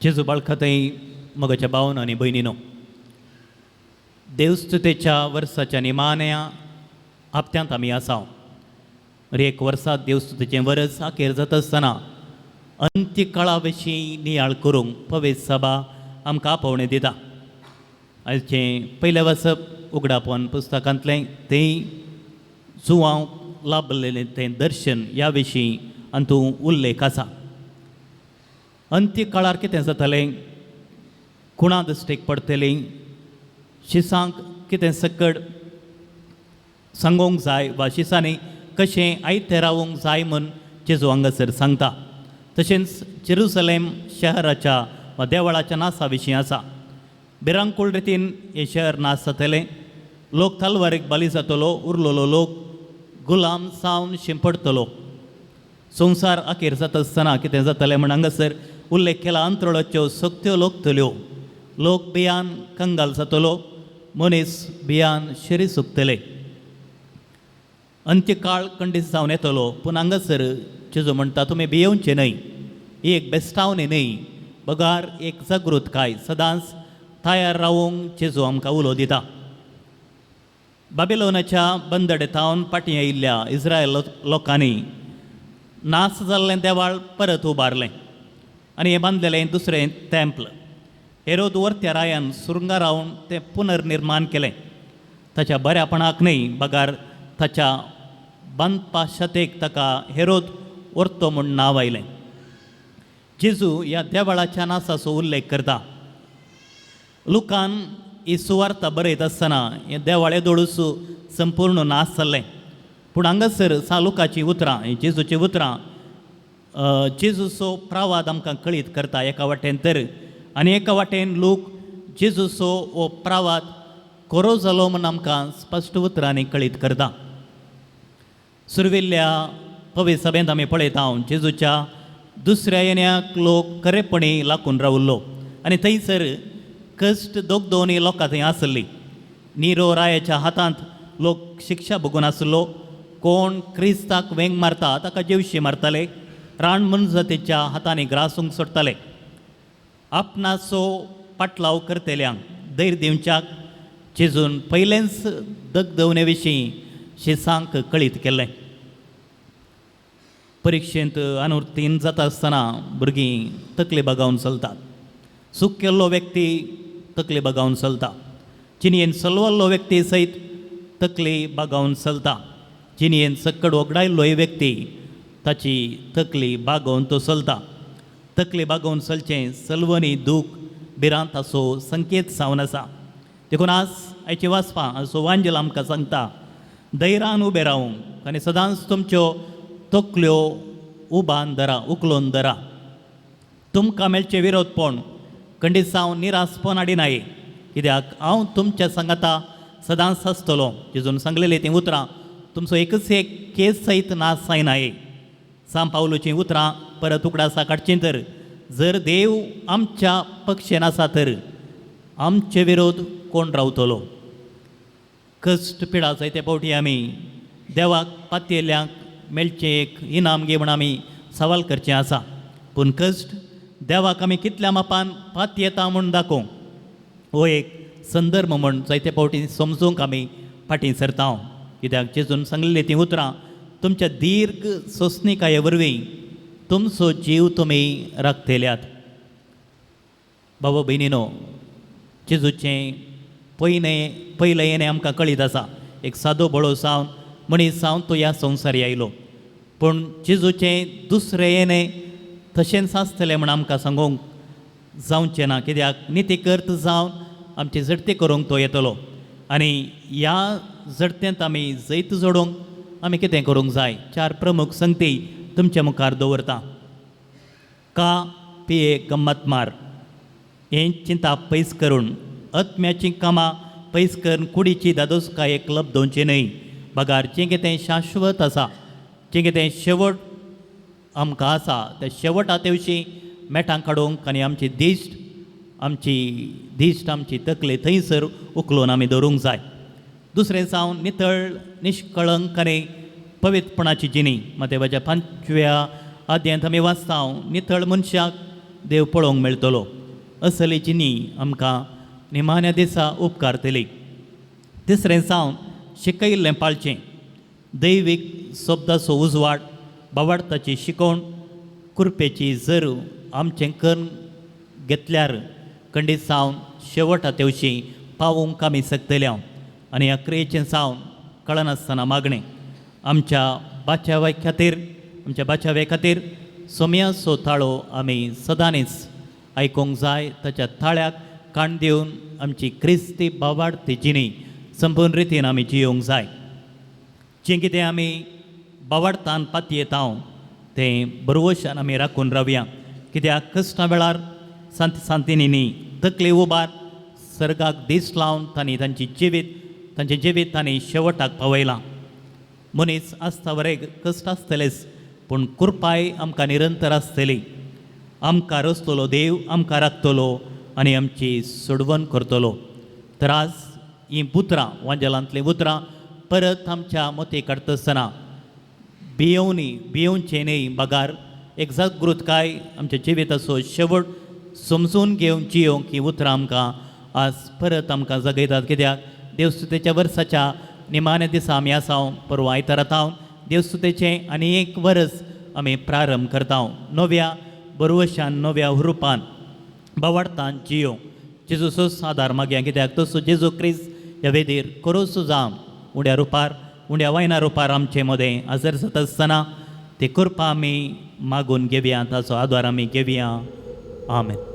जेजू बाळखातय मोगाच्या भावन आनी भयणीनो, देवस्तुतेच्या वर्साच्या निमाण्या हप्त्यांत आमी आसा. एक वर्सा देवस्तुतेचें वर्स अखेर जाता आसतना अंत्यकाळा विशीं नियाळ करूंक पवित्र सभा आमकां आपोवणें दिता. आयचें पयलें वाचप उगडापण पुस्तकांतलें, तें जुवांव लाभलेलें तें दर्शन ह्या विशीं हातूंत उल्लेख आसा. अंत्यकाळार कितें जातलें, कुणा दृश्टीक पडटली, शिसांक कितें सकट सांगूंक जाय वा शिसांनी कशें आयतें रावूंक जाय म्हूण जेजू हांगासर सांगता. तशेंच जेरुसलेम शहराच्या वा देवळाच्या नासा विशीं आसा. भिरांकूळ रितीन हें शहर नाश जातलें, लोक तलवारीक बली जातलो, उरलेलो लोक गुलाम जावन शिंपडटलो. संवसार अखेर जाता आसतना कितें जातलें म्हण हांगासर उल्लेख केला. अंतरळाच्यो सक्त्यो लोकतल्यो, लोक बियान कंगाल जातलो, मनीस बियान शिरी सुकतले. अंत्यकाळ खंडीत जावन येतलो. पूण हांगासर जेजू म्हणटा, तुमी भियेवचे न्हय. ही एक बेस्टावणी न्हय, बगार एक जागृतकाय, सदांच तयार रावूंक जेजू आमकां उलो दिता. बाबिलोनाच्या बंदडे थावन फाटीं आयिल्ल्या इस्रायल लोकांनी नास जाल्लें देवाळ परत उबारलें आनी हें बांदलेलें दुसरें तेंपल. हेरोद वर्त्या रायान सुरंगां रावन तें पुनर्निर्माण केलें. ताच्या बऱ्यापणाक न्हय, बगार ताच्या बांदपा शतेक ताका हेरोद वर्तो म्हूण नांव आयलें. जेजू ह्या देवळाच्या नासाचो उल्लेख करता. लुकान ही सुवार्ता बरयत आसतना हें देवाळे दोळूस संपूर्ण नाश जाल्लें. पूण हांगासर सा लुकाचीं उतरां, हीं जेजूचीं उतरां, जेजूचो प्रवाद आमकां कळीत करता एका वाटेन तर, आनी एका वाटेन लोक जेजूचो हो प्रवाद खरो जालो म्हूण आमकां स्पश्ट उतरांनी कळीत करता. सुरविल्ल्या पवित्र सभेंत आमी पळयता, जेजूच्या दुसऱ्या येण्याक लोक खरेपणी लागून रावल्लो आनी थंयसर कश्ट दोग दोनी लोकां थंय आसली. निरो रायाच्या हातांत लोक शिक्षा भोगून आसलो. कोण क्रिस्ताक वेंग मारता ताका जेवशी मारताले, रान मनजातीच्या हातांनी ग्रासूंक सोडटाले. आपणाचो पाटलाव करतल्यांक धैर्य दिवच्याक जेजून पयलेंच दगदवणे विशीं शिसांक कळीत केल्लें. परिक्षेंत अनुर्तीन जाता आसतना भुरगीं तकली बागावन चलतात. चूक केल्लो व्यक्ती तकली बागावन चलता. जिणयेन सलवल्लो व्यक्ती सयत तकली बागावन चलता. जिणयेन सक्कड वगडायल्लोय व्यक्ती ताची तकली बागोवन तो चलता. तकली बागोवन चलचें सलवणी, दूख, भिरांत असो संकेत जावन आसा. देखून आज आयची वाचपां असो वांजेल आमकां सांगता, धैर्यान उबें रावूंक आनी सदांच तुमच्यो तकल्यो उबान धरा, उखलून धरा. तुमकां मेळचें विरोधपण खंडीत जावन निरासपण हाडिनाय, कित्याक हांव तुमच्या सांगाता सदांच आसतलो. जेजून सांगलेलीं तीं उतरां, तुमचो एकच एक केस सयत नाश जायनाय. सांव पावलूचीं उतरां परत उगडासा काडचीं तर, जर देव आमच्या पक्षेन आसा तर आमचे विरोध कोण रावतलो? कश्ट पिडा जायते फावटी आमी देवाक पातयेल्ल्यांक मेळचें एक इनाम गे म्हूण आमी सवाल करचें आसा. पूण कश्ट देवाक आमी कितल्या मापान पातयेता म्हूण दाखोवंक हो एक संदर्भ म्हूण जायते फावटी समजूंक आमी फाटीं सरता. कित्याक जेजून सांगलेलीं तीं उतरां, तुमच्या दीर्घ सोंसणिकाये वरवीं तुमचो जीव तुमी राखतल्यात. बाबा भयणीनो, जेजूचें पयलें पयलें येणें आमकां कळीत आसा. एक सादो बळो जावन, मनीस जावन तो ह्या संवसारी आयलो. पूण जेजूचें दुसरें येणें तशेंच आसतलें म्हूण आमकां सांगूंक जावचें ना, कित्याक नितीकर्त जावन आमची झडती करूंक तो येतलो. आनी ह्या झडतेंत आमी जैत जोडूंक आमी कितें करूंक जाय? चार प्रमुख संगती तुमच्या मुखार दवरता. का पिये गम्मत मार हें चिंता पयस करून, आत्म्याचीं कामां पयस करून, कुडीची दादोसकायेक लब्दोवची न्हय, बगार जें कितें शाश्वत आसा, जें कितें शेवट आमकां आसा, त्या शेवटा तेवशी मेटां काडूंक आनी आमची दिश्ट, आमची तकली थंयसर उखलून आमी दवरूंक जाय. दुसरें जावन नितळ, निश्कळंक आनी पवित्रपणाची जिणी. मातेवाच्या पांचव्या अध्यायांत आमी वाचता, नितळ मनशाक देव पळोवंक मेळटलो. असली जिणी आमकां निमाण्या दिसा उपकारतली. तिसरें जावन शिकयिल्लें पाळचें. दैवीक शब्दाचो उजवाड, बावाडताची शिकोवण, कुरपेची जर आमचें कर्ण घेतल्यार खंडीत जावन शेवटा तेवशी पावूंक आमी शकतले. आनी ह्या क्रियेचें जावन कळनासतना मागणें आमच्या बाचावे खातीर, आमच्या बाचावे खातीर सोम्याचो ताळो आमी सदांच आयकूंक जाय. ताच्या ताळ्याक काण दिवन आमची क्रिस्ती बावाडती जिणी संपूर्ण रितीन आमी जियोंक जाय. जें कितें आमी बावाडतान पातयेता तें बरवशान आमी राखून रावया. कित्याक कश्टा वेळार सांत सांतिनी तकली उबार सर्गाक दीस लावन तांणी तांची जिवीत, तांचें जिवीत तांणी शेवटाक पावयलां. मनीस आसता वरेग कश्ट आसतलेच, पूण कृपाय आमकां निरंतर आसतली. आमकां रचतलो देव आमकां राखतलो आनी आमची सोडवण करतलो. तर आज हीं उतरां, वांजेलांतलीं उतरां परत आमच्या मती काडटा आसतना भियोवनी, भियोवचें न्हय, बगार एक जागृतकाय आमच्या जिविताचो शेवट समजून घेवन जियोवंक हीं उतरां आमकां आज परत आमकां जगयतात. कित्याक देवस्तुतेच्या वर्साच्या निमाण्या दिसा आमी आसा. परवां आयतारा हांव देवस्तुतेचें आनी एक वर्स आमी प्रारंभ करता. नव्या बरवशान, नव्या रुपान बावाडतान जियो जेजूचोच आदार मागया. कित्याक तसो जेजू क्रिस्त ह्या वेदीर करोसो जावन उण्या रुपार, उण्या वायना रुपार आमचे मदें हजर जाता आसतना ते कृपा आमी मागून घेवया, ताचो आदार आमी घेवया. आमेन.